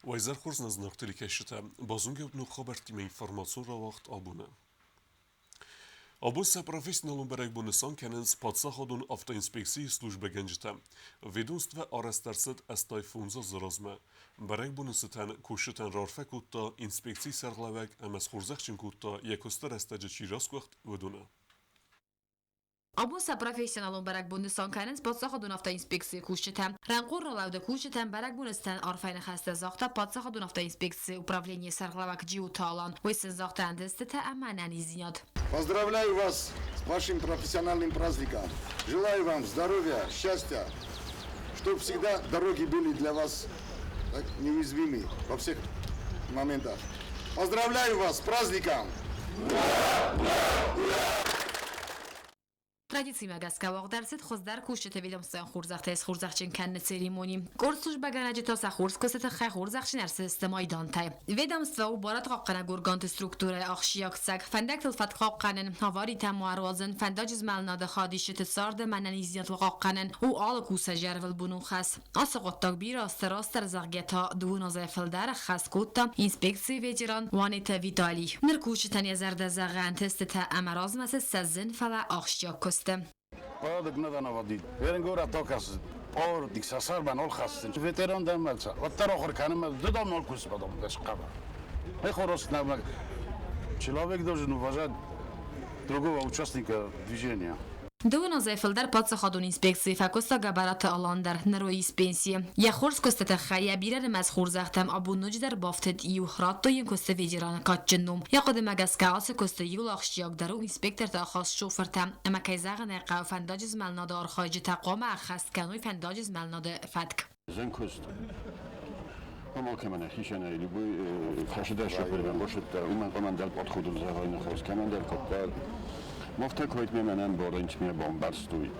Уӕ хорз нӕ зынаргъ телекӕсджытӕ, базонгӕут ног хабӕрттимӕ информацион рауагъд абоны. Абон сӕ профессионалон бӕрӕгбон нысан кӕнынц паддзахадон автоинспекцийы службӕгӕнджытӕ. Ведомствӕ арӕзт ӕрцыд 85 азы размӕ. Бӕрӕгбоны цытӕн кусджытӕн раарфӕ кодта инспекцийы сӕргълӕууӕг ӕмӕ схорзӕхджын кодта, йӕ куысты рӕстӕджы чи расгуыхт, уыдоны. Абон сӕ профессионалон бӕрӕгбон нысан кӕнынц паддзахадон автоинспекцийы кусджытӕ. Рӕнхъон ралӕуды кусджытӕн бӕрӕгбоны цытӕн арфӕйы ныхӕстӕ загъта паддзахадон автоинспекцийы управленийы сӕргълӕууӕг Джиоты Алан. Уый сын загъта ӕнтыстытӕ ӕмӕ ӕнӕниздзинад. Поздравляю вас с вашим профессиональным праздником. Желаю вам здоровья, счастья, чтобы всегда дороги были для вас так, неуязвимы во всех моментах. Поздравляю вас с праздником! Ура! Ура! Ура! Традицимӕ гӕсгӕ уагъд ӕрцыд хуыздӕр кусджыты ведомствойӕн хорзӕхтӕй схорзӕхджын кӕныны церемони. Къорд службӕгӕнӕджы та сӕ хорз куысты тыххӕй хорзӕхджын ӕрцыдысты майдантӕй. Ведомство у барадхъахъхъӕнӕг органты структурӕйы ахсджиаг цӕг, фӕндӕгтыл фӕтк хъахъхъӕнын, аваритӕ ма ӕруадзын, фӕндаджы змӕлынады хайадисджыты царды ӕнӕниздзинадыл хъахъхъӕнын у алы кусӕджы ӕрвылбонон хӕс. Ацы хъуыддаг бирӕ азты растдӕр зӕгъгӕ та дыууын азӕй фылдӕр ӕххӕст кодта инспекцийы ветеран Уанеты Виталий. Ныр кусджытӕн йӕ зӕрдӕ зӕгъы ӕнтыстытӕ ӕмӕ размӕцыд сӕ зын, фӕлӕ ахсджиаг куысты. Порядок надо наводить. Вернгора токас поворотник сасарбан олхассын. Ветеран дӕммӕлца. Уӕддӕр ахуыр кӕнынмӕ ды дам нал кусыс потом хъӕбӕр. Хорош Человек должен уважать другого участника движения. Дыууын азӕй фылдӕр паддзахадон инспекцийы фӕкуыста Гӕбӕраты Алан дӕр, ныр уый ис пенсийы. Йӕ хорз куысты тыххӕй йӕ бирӕнымӕц хорзӕхтӕм абон ноджыдӕр бафтыд иу, радтой йын куысты ветераны кадджын ном. Йӕ хъуыдымӕ гӕсгӕ ацы куысты иуыл ахсджиагдӕр у инспекторты ахаст шофыртӕм, ӕмӕ кӕй зӕгъын ӕй хъӕуы, фӕндаджы змӕлынады архайджытӕ хъуамӕ ӕххӕст кӕной фӕндаджы змӕлынады фӕтк. Зын куыст. Алкӕмӕн ӕхицӕнӕй любой кӕсыдӕр шофырӕн бошыдта, уымӕн къомандӕр подходыл зӕгъай ныхос, кӕмӕндӕр кодта. Махта койтме мӕнӕн борынчме бомбӕрстой.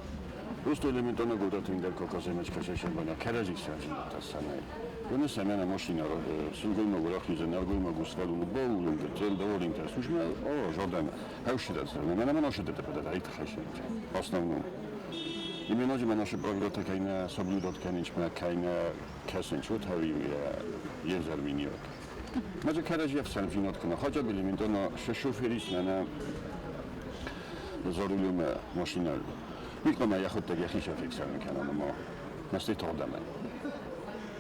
Просто элементарно горӕты ӕндӕр кокосемӕ кӕсӕсӕн бана кӕрӕдзи сӕрзинӕдтӕ сӕнӕй. Уыны сӕ мӕнӕ машина сылгоймаг рахизы, нӕлгоймаг усвалуны боулынтӕ, телдоолинтӕ, слушай, о, Жордан, хӕушидӕт, мӕнӕ мӕ ношидӕтӕ подата, их хӕсинтӕ, в основном. Именно наша правила кайна соблюдать кӕнинчмӕ кайна кӕсынч, вот хави езӕрминиот. Маджа кӕрӕдзи ӕфсӕрмдзинад кӕна, хотя бы элементарно шоферис нана за рулем машина. Mikor йӕхуыдтӕг йӕхи фиксӕрын кӕнӕн ӕмӕ мӕстӕй тагъдамӕ.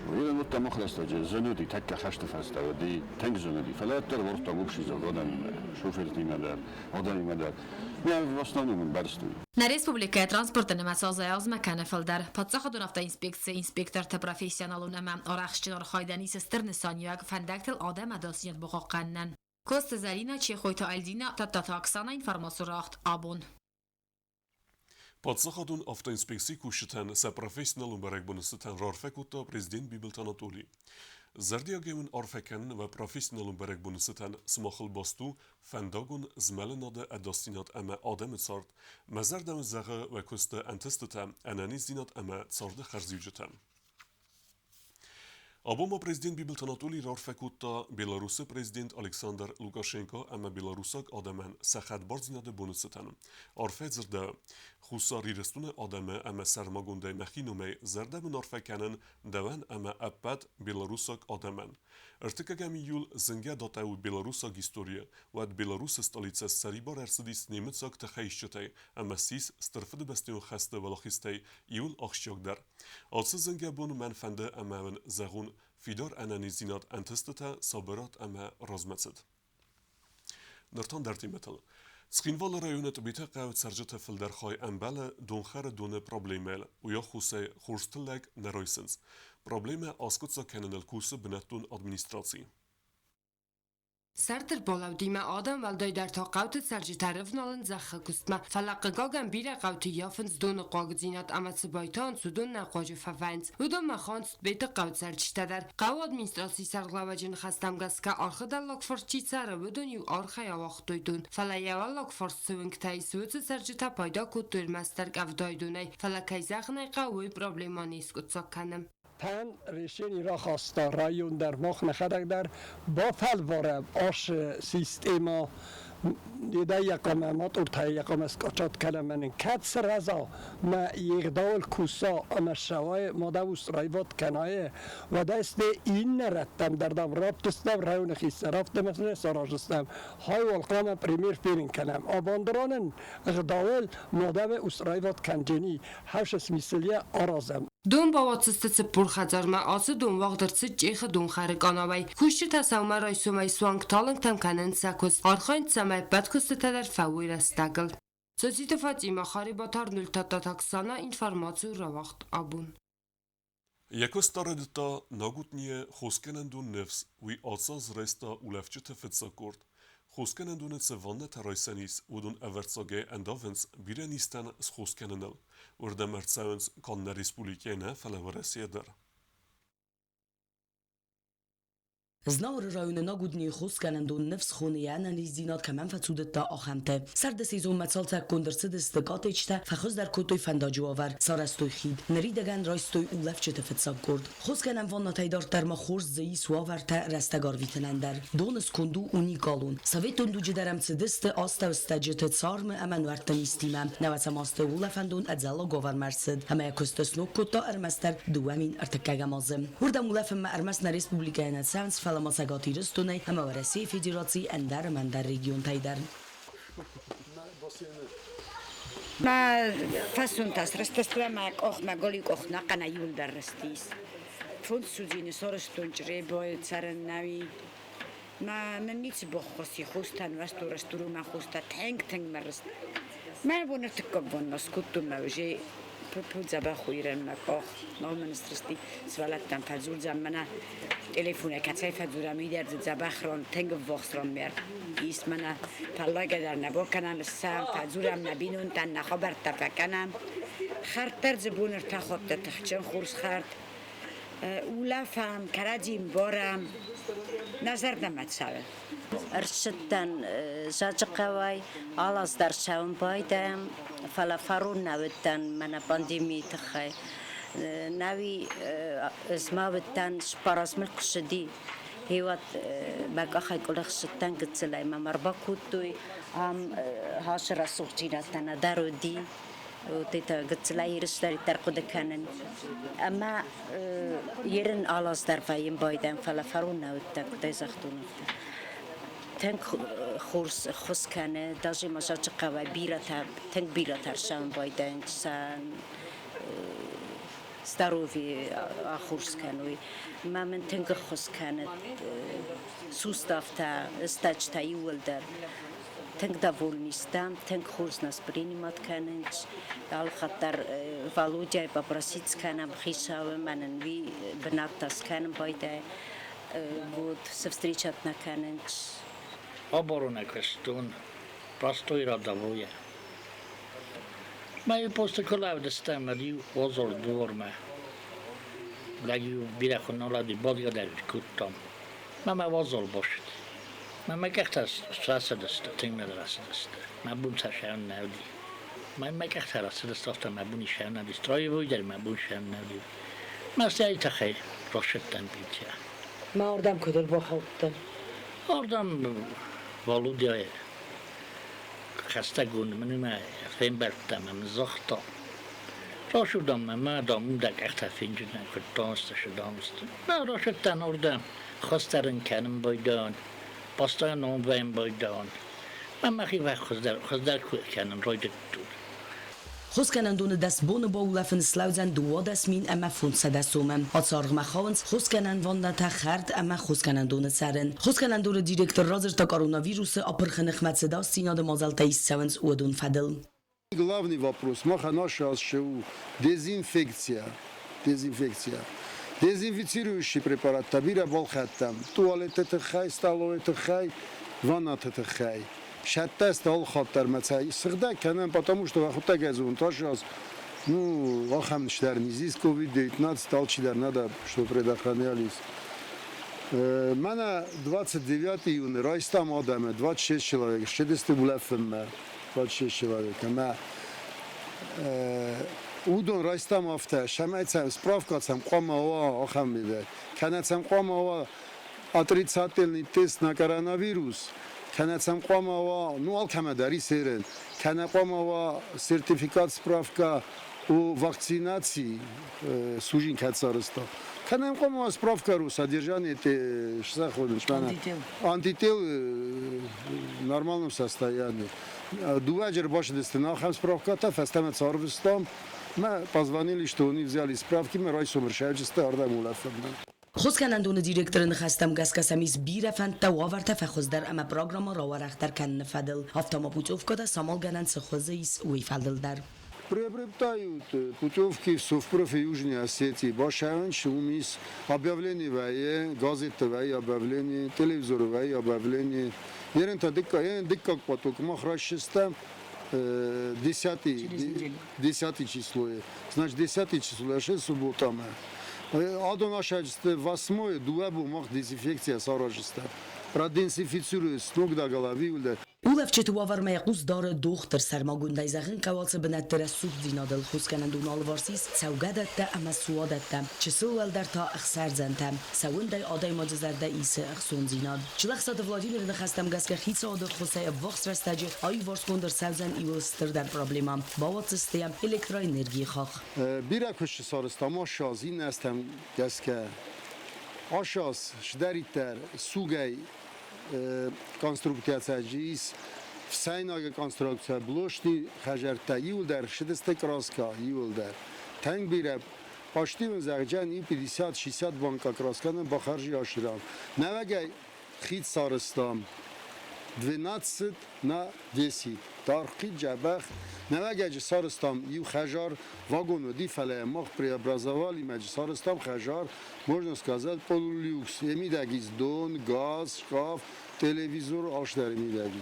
Уый уыдта махрӕстӕджы зын уыди, тӕккӕ хӕсты фӕстӕ уыди, тынг зын уыди, фӕлӕ уӕддӕр уордта гупсизӕг адӕмимӕ, шофертимӕ дӕр, адӕмимӕ дӕр. В основном ӕмбӕрстой. Нӕ республикӕйы транспорты нымӕц азӕй-азмӕ кӕны фылдӕр. Паддзахадон автоинспекцийы инспекторты профессионалон ӕмӕ арӕхстджын архайдӕн ис стыр нысаниуӕг фӕндӕгтыл адӕм ӕдасдзинад бахъахъхъӕнынӕн. Коцты Зӕринӕ, Чехойты Альдинӕ, Тадтаты Оксана, информацион рауагъд абон. Паддзахадон автоинспекцийы кусджытӕн сӕ профессионалон бӕрӕгбоны цытӕн раарфӕ кодта президент Бибылты Анатоли. Зӕрдиагӕй уын арфӕ кӕнын уӕ профессионалон бӕрӕгбоны цытӕн, сымахыл баст у фӕндагон змӕлынады ӕдасдзинад ӕмӕ адӕмы цард. Мӕ зӕрдӕ уын зӕгъы уӕ куысты ӕнтыстытӕ, ӕнӕниздзинад ӕмӕ царды хӕрзиуджытӕ. Абон ма президент Бибылты Анатолий раарфӕ кодта Беларусы президент Александр Лукашенко ӕмӕ белорусаг адӕмӕн сӕ хӕдбардзинады боны цытӕн. Арфӕ дзырдӕуы Хуссар Ирыстоны адӕмы ӕмӕ сӕрмагондӕй мӕхи номӕй зӕрдӕбын арфӕ кӕнын дӕуӕн ӕмӕ ӕппӕт белорусаг адӕмӕн. Ӕртыккӕгӕм июль зынгӕ датӕ у белорусаг историйы, уӕд Беларусы столицӕ ссӕрибар ӕрцыдис немыцаг тыхӕйисджытӕй ӕмӕ ссис Стыр Фыдыбӕстӕйон хӕсты уӕлахизтӕй иуыл ахсджиагдӕр. Ацы зынгӕ бон мӕн фӕнды ӕмӕ уын зӕгъон фидар ӕнӕниздзинад, ӕнтыстытӕ, сабырад ӕмӕ размӕцыд. Ныр та ӕндӕр темӕтыл. Цхинвалы районы Тъбеты хъӕуы цӕрджыты фылдӕр хай ӕмбӕлы донхӕры доны проблемӕйыл. Уый аххосӕй хорз тыллӕг нӕ райсынц. Проблемӕ аскъуыддзаг кӕныныл кусы бынӕттон администраци. Сӕрд ӕрбалӕудимӕ адӕм, уӕлдайдӕр та хъӕуты цӕрджытӕ рывналынц зӕххы куыстмӕ, фӕлӕ, хъыгагӕн, бирӕ хъӕуты ййафынц доны хъуагдзинад ӕмӕ цы байтауынц, уыдон нӕ хъуаджы фӕвӕййынц. Уыдонмӕ хауынц Тъбеты хъӕуы цӕрджытӕ дӕр. Хъӕуы администрацийы сӕргълӕууӕджы ныхӕстӕм гӕсгӕ, Архы дӕллаг фарс чи цӕры, уыдон иу архӕй ауагътой дон, фӕлӕ йӕ уӕллаг фарс цы уынгтӕ ис, уыцы цӕрджытӕ пайда кодтой ӕрмӕстдӕр къӕвдайы донӕй, фӕлӕ, кӕй зӕгъын ӕй хъӕуы, уый проблемӕ не скъуыддзаг кӕны. Тӕн решени рахаста район дӕр, мах нӕхӕдӕг дӕр бафӕлварӕм ашы система. Еда матортай якама скачат каламен кат сраза ма егдал куса ама шавай мадавус райват канае ва дасте ин раттам дардам раптстам район хис рафт مثلا саражстам хай валқама премьер ферин канам абандранен гдавел мадав усрайват канджени хавшас мислия аразам Дон бавацысты цыппор хӕдзармӕ ацы дон уагъд ӕрцыд Чъехы донхӕры къанауӕй. Кусджытӕ сӕумӕрайсомӕй суанг талынгтӕм кӕнынц сӕ куыст. Архайынц, цӕмӕй ӕппӕт куыстытӕ дӕр фӕуой рӕстӕгыл. Цоциты Фатимӕ, Харебаты Нултатта информацийы рауагъд абон. Йӕ куыст арӕдыдта Нагутнийы хосгӕнӕндон Ныфс, уый ацы аз райста улӕфджыты фыццаг къорд. Хосгӕнӕндоны цы ваннӕтӕ райсӕн ис, уыдон ӕвӕрццагӕй ӕндавынц бирӕ низтӕн схос кӕныныл. Уырдӕм ӕрцӕуынц канд нӕ республикӕйы нӕ, фӕлӕ Уӕрӕсейӕ дӕр. Знауыры районы Нагутнийы хосгӕнӕндон Ныфс хоны йӕ ӕнӕниздзинад кӕмӕн фӕцудыдта, ахӕмтӕ. Сӕрды сезонмӕ цалцӕггонд ӕрцыдысты коттеджтӕ, фӕхуыздӕр кодтой фӕндаджы уавӕр, сарӕзтой хид. Ныридӕгӕн райстой улӕфджыты фыццаг къорд. Хосгӕнӕн ваннӕтӕй дарддӕр ма хорз дзы ис уавӕртӕ рӕстӕг арвитынӕн дӕр. Доны сконд у уникалон. Советон дуджы дӕр ӕм цыдысты астӕуыстӕджыты, цармы ӕмӕ нуӕртты низтимӕ. Нӕуӕдзӕм азты улӕфӕндон ӕдзӕллаг уавӕрмӕ ӕрцыд ӕмӕ йӕ куыст сног кодта ӕрмӕстдӕр 2001 азы. Уырдӕм улӕфынмӕ ӕрмӕст нӕ республикӕйӕ нӕ цӕуынц, фӕлӕ ма Цӕгат Ирыстонӕй ӕмӕ Уӕрӕсейы Федерацийы ӕндӕр ӕмӕ ӕндӕр регионтӕй дӕр. Мӕ фӕсунтӕ срыстысты мӕ къох, мӕ галиу къох нӕхъӕнӕй иуылдӕр рыстис. Фондз судзины сорыстон чъребойы цӕрын нӕуи. Мӕ мын ницы баххуыс и хостӕн, вӕсту мӕ хостӕ тынг-тынг мӕ рыст. Мӕ бон ӕртыккаг бонмӕ скодтон мӕ уже дзӕбӕх уирӕн мӕ къох. Нал мын срысти. Сывӕллӕттӕм фӕдзурдзӕн мӕнӕ телефонӕй кӕцӕй фӕдзурӕм, уый дӕр дзы дзӕбӕх ран, тынг ӕввахс ран ме ис мӕнӕ фӕллагӕ дӕр нӕ бакӕнӕм, ссӕм, фӕдзурӕм нӕ бинонтӕн, нӕ хабӕрттӕ фӕкӕнӕм. Хӕрд дӕр дзы бон ӕртӕ хатты тыхджын хорз хӕрд. Улӕфӕм, кӕрӕдзи мбарӕм, нӕ зӕрдӕмӕ цӕуы. Ӕрцыдтӕн Зӕджыхъӕуӕй, алы аз дӕр цӕуын байдайӕм, фӕлӕ фарон нӕ уыдтӕн мӕнӕ пандемийы тыххӕй. Нӕуи ӕз ма уыдтӕн, цыппар аз мыл куы цыди, гъеуӕд мӕ къахӕй къуылых цыдтӕн гыццылӕй мӕм ӕрбакодтой. Ам ацы рӕсугъддзинӕдтӕ нӕдӕр уыди, вот это гыццылӕй ирыстӕриддӕр хъуыды кӕнын. Ӕмӕ ерын алы аз дӕр вӕййын байдайӕм, фӕлӕ фарон нӕ уыдтӕн, куыдӕй загътон, афтӕ. Тынг хорз ӕххуыс кӕны, даже ма Зӕджыхъӕуӕй бирӕтӕ, тынг бирӕтӕ ӕрцӕуын байдайынц сӕ здоровье ӕххуыс кӕной. Мӕ мын тынг ӕххуыс кӕны суставтӕ, стӕджытӕ иууылдӕр. Тынг довольны стӕм, тынг хорз нас принимать кӕнынц. Алыхатт дӕр Володяйы попросить кӕнӕм хицауы, мӕнӕн уый бынӕттӕ скӕнын байдайы. Вот, встречать нӕ кӕнынц. Обороны куыстон, простой рядовой. Ма просто куы лӕудыстӕм, уӕд-иу озор двормӕ. Лӕг-иу бирӕ куы нал уыди, бадгӕ дӕр кодтам. Мӕ мӕ уазал басыд. Мӕ мӕ къӕхтӕ рацыдысты, тынг мӕ рацыдысты. Мӕ бон сӕ сӕрын нӕ уыди. Мӕ мӕ къӕхтӕ рацыдысты, афтӕ мӕ бон сӕрын нӕ уыди. Строевой дӕр мӕ бон сӕрын нӕ уыди. Мӕ стӕй тыххӕй рахсыдтӕн пенсия. Ма ардӕм куыд ӕрбахаудтӕн? Ардӕм Володяйы хӕстӕгон мын мӕ фембӕлдтӕ мӕ мын загъта. Рацудам мӕ мӕ дам дӕ къӕхтӕ фенджынӕн куыд дансты, дансты. Мӕ рацыдтӕн ардӕм, хостӕрын кӕнын байдайон, постоянно вӕййын байдайон. Мӕ мӕхи хуыздӕр, хуыздӕр кӕнын райдыдтон. Хосгӕнӕндоны 10 боны баулӕфын слӕудзӕн 12 500 сомы. Ацы аргъмӕ хауынц хосгӕнӕн ваннӕтӕ, хӕрд ӕмӕ хосгӕнӕндоны цӕрын. Хосгӕнӕндоны директор радзырдта коронавирусы апырхы ныхмӕ цы ӕдасдзинады мадзӕлттӕ ист цӕуынц, уыдон фӕдыл. Главный вопрос, махӕн ацы у дезинфекция. Дезинфекция. Дезинфицирующий препараттӕ бирӕ балхӕдтам. Туалеты тыххӕй, столовой тыххӕй, ваннаты тыххӕй. Сӕттӕ стол хаттар мӕ цӕй сыгъдӕг кӕнӕм, потому что вахуттаг ӕзон ташас, ну, ахӕм низ низ COVID-19 алчидӕр надо, чтобы предохранялись. Мӕнӕ 29 июня райстам адӕмы, 26 человек, ссыдысты улӕфынмӕ, 26 человек. Ӕмӕ уыдон райстам афтӕ, цӕмӕй цӕм справка цӕм хъуамӕ уа ахӕм мидӕг. Кӕнӕ цӕм хъуамӕ уа отрицательный тест на коронавирус. Кӕнӕ сӕм хъуамӕ уа, ну, алкӕмӕ дӕр ис ерын, кӕнӕ хъуамӕ уа сертификат, справка о вакцинации, сужин кӕд сарӕзта. Кӕнӕ йӕм хъуамӕ уа справка о содержании антител в нормальном состоянии. Дыууӕ ӕрбацыдысты ахӕм справкӕтӕ, фӕстӕмӕ цы арвыстам, мӕ позвонили, что они взяли справки, мӕ райсом ӕрсӕвджысты ардӕм улӕфынмӕ. Хосгӕнӕндоны директоры ныхӕстӕм гӕсгӕ сӕм ис бирӕ фӕндтӕ уавӕртӕ фӕхуыздӕр ӕмӕ программӕ рауӕрӕхдӕр кӕныны фӕдыл. Афтӕ ма путевкӕтӕ самалгӕнӕн цы хуызы ис, уый фӕдыл дӕр. Приобретают путевки в Совпрофе Южной Осетии. Башавынч, уым ис объявление вӕййы, газетты вӕййы объявление, телевизоры вӕййы объявление. Ерын та дыккаг поток мах расчыстам 10 число. Значит, 10 число, субботамӕ. Адон асаджысты восьмое, дыууӕ бон мах дезинфекция саразыстӕм. Продезинфицируют с ног до головы. Улӕфджыты уавӕрмӕ йӕ хъус дары дохтыр. Сӕрмагондӕй зӕгъын хъӕуы ацы бынӕтты рӕсугъддзинадыл. Хосгӕнӕндон алыварс ис цӕугӕдӕттӕ ӕмӕ суадӕттӕ. Чысыл уӕлдӕр та ӕхсӕрдзӕнтӕ. Сӕ уындӕй адӕймаджы зӕрдӕ исы ӕхцондзинад. Чилӕхсаты Владимиры ныхӕстӕм гӕсгӕ хицауады ӕххуысӕй ӕввахс рӕстӕджы аиуварсгонд ӕрцӕудзӕн иуыл стырдӕр проблемӕ. Бауадздзысты йӕ электроэнергийы хахх. Бирӕ куысты сарӕзтам ассаз, иннӕ азтӕм гӕсгӕ. Ассаз сдӕриддӕр сугӕй конструкцияцӕджы ис фсӕйнагы конструкция, блошни хӕзӕрттӕ иуылдӕр ссыдысты краска, иуылдӕр. Тынг бирӕ почти зӕгъджӕн иу 50-60 банка краска нын бахарзи асырам. Нӕуӕгӕй хид сарӕзтам 12 на 10. Даргъ дзӕбӕх. Нӕуӕгӕджы сарӕзтам иу хӕзар, вагон уыди, фӕлӕ мах преобразовали, мӕджы сарӕзтам хӕзар, можно сказать, полулюкс. Йӕ мидӕг ис дон, газ, шкаф, телевизор, алцыдӕр мидӕг.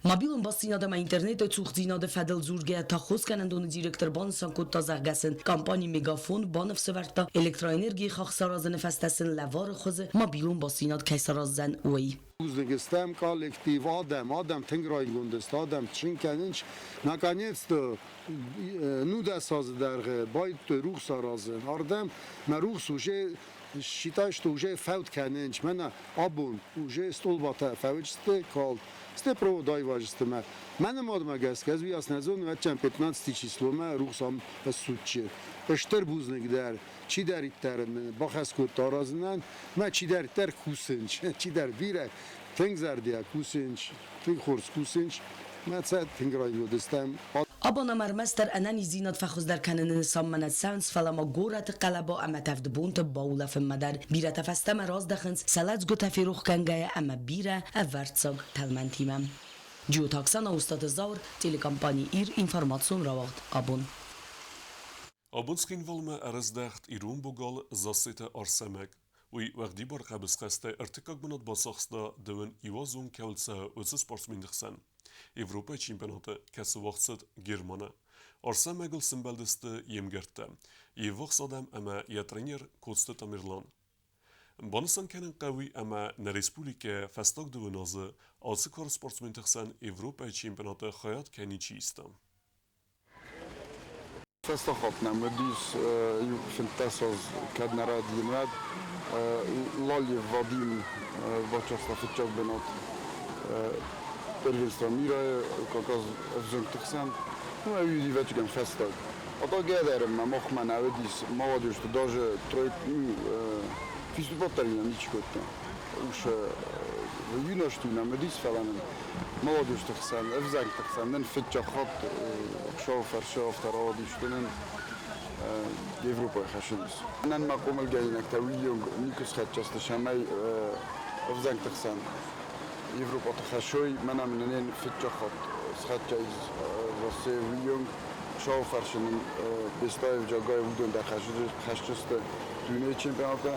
Мобилон бастдзинад ӕмӕ интернеты цухдзинады фӕдыл дзургӕйӕ та хосгӕнӕндоны директор банысан кодта, зӕгъгӕ сын компани Мегафон баныфсӕвӕрдта, электроэнергийы хахх саразыны фӕстӕ сын лӕвары хуызы мобилон бастдзинад кӕй сараздзӕн, уый. Бузныг стӕм коллектив, адӕм, адӕм тынг райгонд сты, адӕм цин кӕнынц. Наконец-то 19 азы дӕргъы байдыдтой рухс аразын. Ардӕм мӕ рухс уже считай, что уже фӕуд кӕнынц. Мӕнӕ абон уже столбатӕ фӕуыдысты калд. Сте провод айвазысты мӕ. Мӕ нымадмӕ гӕсгӕ, ӕз уыйас нӕ зонын, ӕвӕццӕгӕн 15 числомӕ рухс ам ссудчы. Стыр бузныг дӕр, чидӕриддӕр ын бахӕс кодта аразынӕн, мӕ чидӕриддӕр кусынц, чидӕр бирӕ тынг зӕрдиаг кусынц, тынг хорз кусынц, мӕ цӕ тынг райгонд стӕм. Абон ӕм ӕрмӕстдӕр ӕнӕниздзинад фӕхуыздӕр кӕныны нысанмӕ нӕ цӕуынц, фӕлӕ ма горӕты хъӕлӕба ӕмӕ тӕвд бонты баулӕфынмӕ дӕр. Бирӕтӕ фӕстӕмӕ раздӕхынц, сӕ лӕдзгуытӕ ферох кӕнгӕйӕ ӕмӕ бирӕ ӕвӕрццаг тӕлмӕнтимӕ. Джиоты Оксана, Устаты Зауыр, телекомпани «Ир», информацион рауагъд «Абон». Абон Цхинвалмӕ ӕрӕздӕхт ирон богал Зассеты Арсӕмӕг. Уый уӕгъдибар хъӕбысхӕстӕй ӕртыккаг бынат бацахста дыууын иуазон кӕуылцӕ уыцы спортсменты хсӕн. Европӕйы чемпионаты, кӕцы уагъд цыд Германы. Арсӕмӕгыл сымбӕлдысты йе мгӕрттӕ, йе ввахс адӕм ӕмӕ йӕ тренер Коцты Тамерлан. Банысан кӕнын хъӕуы ӕмӕ нӕ республикӕ фӕстаг дыууын азы ацы кары спортсменты хсӕн Европӕйы чемпионаты хайад кӕй ничи иста. Фӕстаг хатт нӕм уыдис иу 15 аз, кӕд нӕ рӕдийын, уӕд Лалиев Вадим бацахста фыццаг бынат первенство мира Кавказ ӕвзӕнгты хсӕн. Ну, ӕви ивӕццӕгӕн фӕстаг. А та гӕдӕрынмӕ махмӕ нӕ уыдис молодежьты даже тройку, ну, физтупад дӕр нӕ ничи кодта. Уж юносты нӕм уыдис, фӕлӕ нын молодежьты хсӕн, ӕвзӕнгты хсӕн нын фыццаг хатт Хуыцауы афтӕ рауадис, нын Европӕйы хӕссынц. Мӕнӕн мӕ хъомылгӕнинӕгтӕ уыйонг никуы схӕццӕ сты, цӕмӕй ӕвзӕнгты хсӕн Европӕты хӕссой. Мӕнӕ мын фыццаг хатт схӕццӕ ис Россия уыйонг. Хуыцауы фӕрцы нын Бестаев, Джагаев уыдон дӕр хӕсджысты дунейы чемпионаты.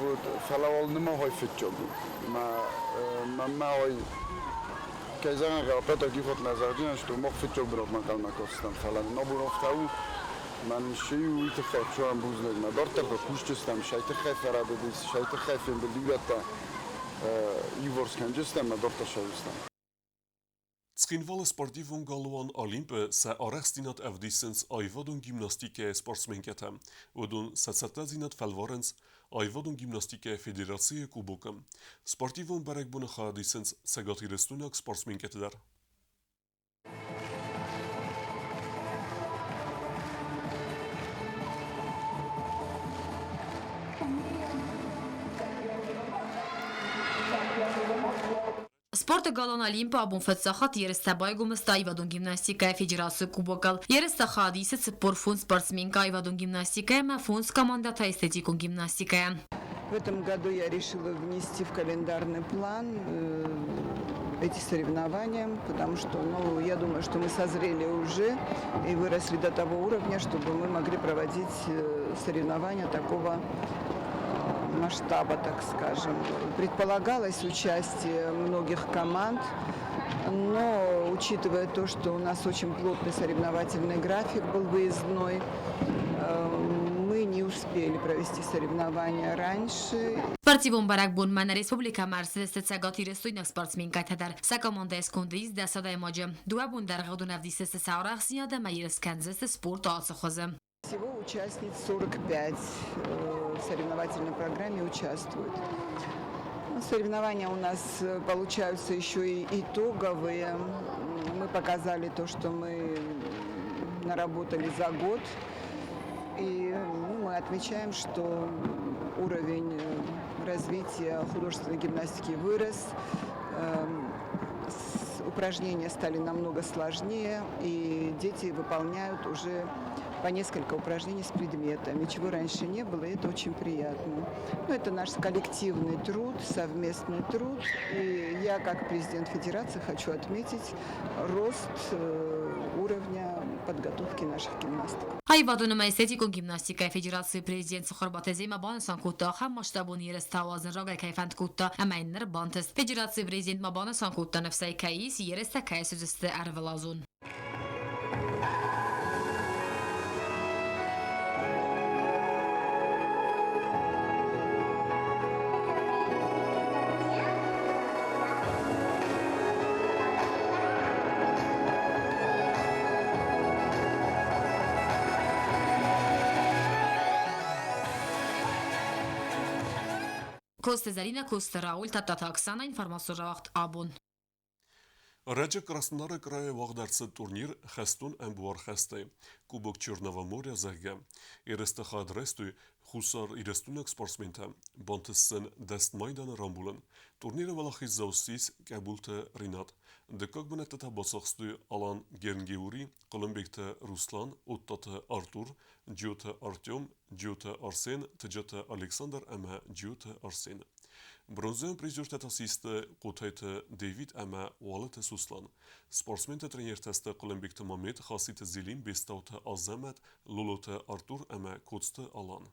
Вот, фӕлӕ уал нымахай фыццаг у. Мӕ мӕ ай кӕй зӕгъын хъӕуы, ӕппӕтӕй иу хатт нӕ зӕгъдзынӕн, что мах фыццаг бынатмӕ ӕнхъӕлмӕ кастыстӕм, фӕлӕ нын абон афтӕ у, мӕн сси уый тыххӕй Хуыцауӕн бузныг. Мӕ дарддӕр та кусджыстӕм, сӕй тыххӕй фӕрӕдыдис, сӕй тыххӕй фембылд урӕдтӕ иуварс кӕнджыстӕм, мӕ дарддӕр сӕуыстӕм. Цхинвалы спортивон галуан Олимп-ы сӕ арӕхстдзинад ӕвдисынц аивадон гимнастикӕйы спортсменкӕтӕ. Уыдон сӕ цӕттӕдзинад фӕлварынц аивадон гимнастикӕйы федерацийы кубокы. Спортивон бӕрӕгбоны хайад исынц цӕгатирыстойнаг спортсменкӕтӕ дӕр. Спорты галуан Олимп-ы абон фыццаг ерыстӕ байгом сты аивадон гимнастикӕйы федерацийы кубокыл. Ерыстӕ хайад исы 45 спортсменкӕ аивадон гимнастикӕйӕ ӕмӕ фондз командӕ та эстетикон гимнастикӕйӕ. В этом году я решила внести в календарный план эти соревнования, потому что, ну, я думаю, что мы созрели уже и выросли до того уровня, чтобы мы могли проводить соревнования такого масштаба, так скажем. Предполагалось участие многих команд, но учитывая то, что у нас очень плотный соревновательный график был выездной, мы не успели провести соревнования раньше. Спортивон бӕрӕгбонмӕ нӕ республикӕмӕ ӕрцыдысты цӕгатирыстойнаг спортсменкӕтӕ дӕр. Сӕ командӕйы сконды ис 10 адӕймаджы. Дыууӕ бон дӕргъы уыдон ӕвдисдзысты сӕ арӕхстдзинад ӕмӕ ерыс кӕндзысты спорты ацы хуызы. Всего участниц 45 в соревновательной программе участвуют. Соревнования у нас получаются еще и итоговые. Мы показали то, что мы наработали за год. И, ну, мы отмечаем, что уровень развития художественной гимнастики вырос. Упражнения стали намного сложнее, и дети выполняют уже по несколько упражнений с предметами, чего раньше не было, и это очень приятно. Но это наш коллективный труд, совместный труд, и я, как президент федерации, хочу отметить рост уровня подготовки наших гимнасток. Аивадон ӕмӕ эстетикон гимнастикӕйы федерацийы президент Цхуырбаты Земӕ банысан кодта, ахӕм масштабон ерыстӕ ауадзын рагӕй кӕй фӕнд кодта ӕмӕ йын ныр бантыст. Федерацийы президент ма банысан кодта, ныфсӕй кӕй ис, ерыстӕ кӕй суыдзысты ӕрвылазон. Коцты Зӕринӕ, Коцты Рауль, Тадтаты Оксана, информацион рауагъд Абон. Ӕрӕджы Краснодары крайы уагъд ӕрцыд турнир хӕстон ӕмбуархӕстӕй Кубок Черного моря, зӕгъгӕ. Ерысты хайад райстой Хуссар Ирыстойнаг спортсментӕ. Бантыст сын 10 майданы рамбулын. Турниры уӕлахиздзау ссис Къӕбулты Ринат. Дыккаг бынӕтты та бацахстой Алан Генгеури, Хъуылымбегты Руслан, Оттаты Артур, Джиоты Артем, Джиоты Арсен, Тыджаты Александр ӕмӕ Джиоты Арсен. Бронзӕйон призертӕ та систы Хъотайты Дэвид ӕмӕ Уалыты Суслан. Спортсменты тренертӕ сты Хъуылымбегты Мамед, Хаситы Зелим, Бестауты Азӕмӕт, Лолоты Артур ӕмӕ Коцты Алан.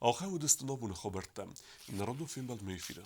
Ахӕм уыдысты нӕ абоны хабӕрттӕ. Нӕ радон фембӕлдмӕ эфиры.